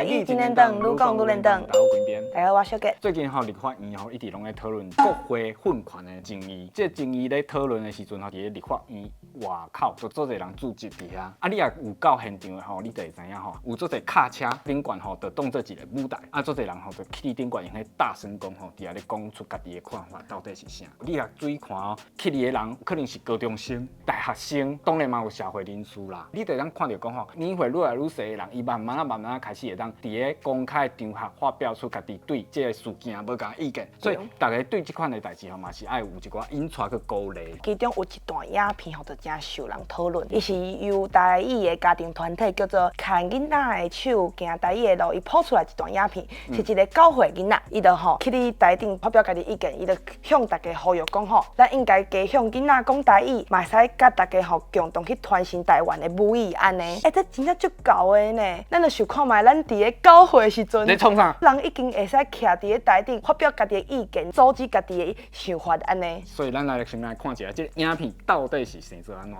台語真連長，愈講愈連長。大家好，滾邊。大家好，我小杰。最近吼，立法院吼一直攏咧討論國會訓權的爭議。這個爭議咧討論的時陣吼，佇咧立法院外口就足濟人聚集佇遐。啊，你若有到現場的吼，你就會知影吼，有足濟卡車頂懸吼，就當做一個舞台。啊，足濟人吼就去頂懸用彼大聲公吼，佇遐咧講出家己的看法到底是啥。你若注意看哦，去的人可能是高中生、大學生，當然嘛有社會人士啦。你就會當看著講吼，年歲愈來愈細的人，伊慢慢仔慢慢仔開始會當佇咧公開場合發表出家己對這個事件無仝的意見，所以大家對這款的代誌吼嘛是愛有一寡引帶去鼓勵。其中有一段影片吼，就誠受人討論。伊是由台語的家庭團體叫做牽囡仔的手行台語的路，伊 po 出來一段影片，是一個9歲囡仔，伊就吼去佇台頂發表家己意見，伊就向大家呼籲講吼，咱應該加向囡仔講台語，嘛會使佮大家吼共同去傳承台灣的母語按呢。欸，這真正足𠢕的呢！咱就想看覓，咱佇咧九歲的時陣，咧創啥？人已經會使徛佇咧台頂發表家己的意見，組織家己的想法按呢。所以咱來先來看一下，這個影片到底是生做按怎？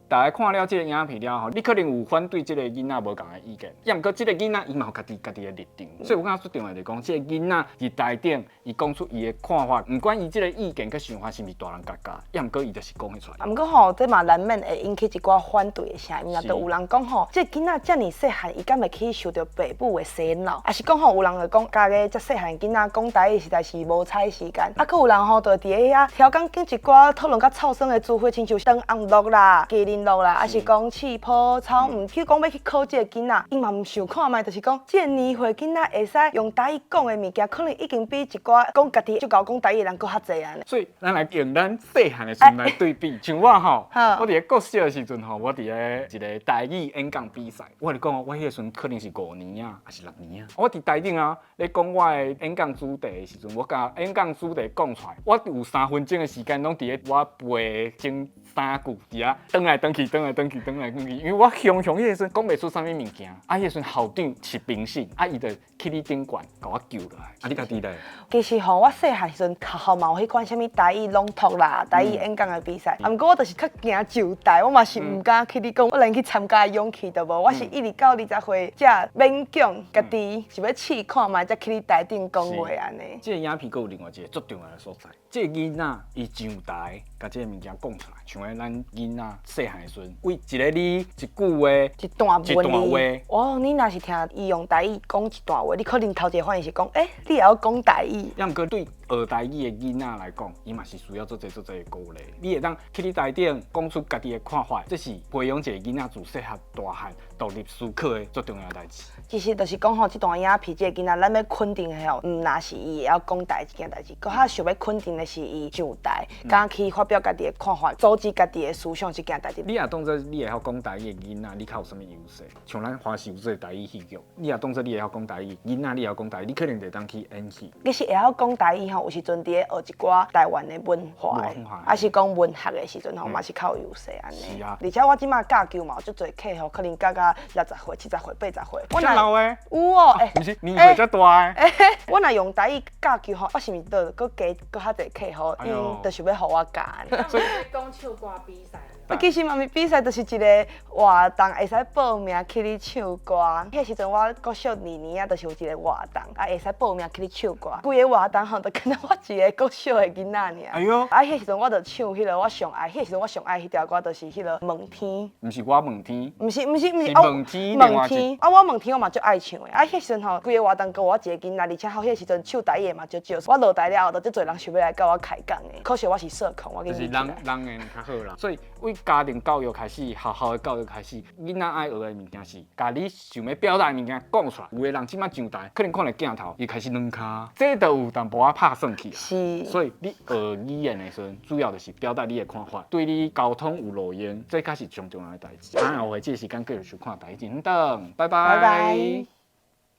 大家看了這個影片了後，你可能有反對這個囡仔無仝的意見，抑毋過這個囡仔伊嘛有家己家己的立場，所以我感覺最重要就是講，這個囡仔佇台頂，伊講出伊的看法，毋管伊這個意見佮想法是毋是大人共佮，抑毋過伊就是講會出來。啊，毋過吼，這嘛難免會引起一寡反對的聲音啊，就有人講吼，這個囡仔遮爾細漢，伊敢會去受著爸母的洗腦？抑是講吼，有人會講，家己遮細漢囡仔講台語實在是無彩時間。啊，閣有人吼，就佇咧遐調講講一寡討論較臭酸的詞彙，親像長紅鹿啦、雞奶酪啦，抑是講刺泡草，毋去講欲去考這個囡仔，伊嘛毋想看覓，就是講這個年歲囡仔會使用台語講的物件，可能已經比一寡講家己就𠢕講台語的人閣較濟啊。所以，咱來用咱細漢的時陣來對比，像我吼，我佇咧國小的時陣吼，我佇咧一個台語演講比賽，我共你講哦，我彼個時陣可能是五年仔，抑是六年仔，我佇台頂啊，咧講我的演講主題的時陣，我共演講主題講出來，我有3分鐘的時間攏佇咧我背前三句佇遐轉來轉去，轉來轉去，轉來轉去，因為我雄雄彼個時陣講袂出啥物物件，啊，彼個時陣校長是評審，啊，伊就去你頂懸共我救落來，啊，你家己咧？其實吼，我細漢時陣學校嘛有彼款啥物台語朗讀啦、台語演講的比賽，啊，毋過我就是較驚上台，我嘛是毋敢去你講，我連去參加的勇氣都無。我是一直到20歲才勉強家己想欲試看覓，才去你台頂講話按呢。這個影片閣有另外一個足重要的所在，這個囡仔伊上台共這個物件講出來，像咱囡仔細漢的時陣，為一个你一句話，一段一段話。哦，你若是聽伊用台語講一段話，你可能頭一个反應是講，欸，你會曉講台語？抑毋過對學台語的囡仔來講，伊嘛是需要足濟足濟的鼓勵。你會當去你台頂講出家己的看法，這是培養一個囡仔自細漢大漢獨立思考的足重要的代誌。其實就是講吼，這段影片這個囡仔，咱欲肯定的吼，毋若是伊會曉講台語這件代誌，閣較想欲肯定的是伊上台，敢去發表家己的看法，組織家己的思想這件代誌。你若當做你會曉講台語的囡仔，你較有啥物優勢？像咱華視有這個台語戲劇，你若當做你會曉講台語，囡仔你會曉講台語，你可能就會當去演戲。其實會曉講台語吼，有時陣佇咧學一寡台灣的文化的，抑是講文學的時陣吼，嘛是較有優勢按呢。是啊。而且我這馬教球嘛有足濟客戶，可能教到60歲、70歲、80歲。遮老的？有哦，欸，毋是年歲遮大的。我若用台語教球吼，我是毋是就閣加閣較濟客戶？𪜶就想欲予我教。所以講唱歌比賽。其實嘛毋是比賽，就是一個活動，會使報名去咧唱歌。彼時陣我國小二年仔，就是有一個活動，啊會使報名去咧唱歌。規个活動吼，就敢若我一個國小的囡仔爾。哎喲！啊，彼時陣我就唱彼个我上愛，彼時陣我上愛彼條歌，就是彼个問天。毋是我問天。毋是毋是毋是，是問天。問天。啊，我問天我嘛足愛唱的。啊，彼時陣吼，規個活動閣我一個囡仔，而且吼彼時陣唱台語的嘛足少。我落台了後，就足濟人想欲來佮我開講的。可惜我是社恐，我就是人人緣較好啦，所以為家庭教育開始，學校的教育開始，囡仔愛學的物件是，共你想欲表達的物件講出來。有的人這馬上台，可能看著鏡頭，伊開始軟跤，這就有淡薄仔拍算去。是。所以你學語言的時陣，主要就是表達你的看法，對你溝通有路用，這才是上重要的代誌。啊，後回這個時間繼續收看台語真等，拜拜。拜拜。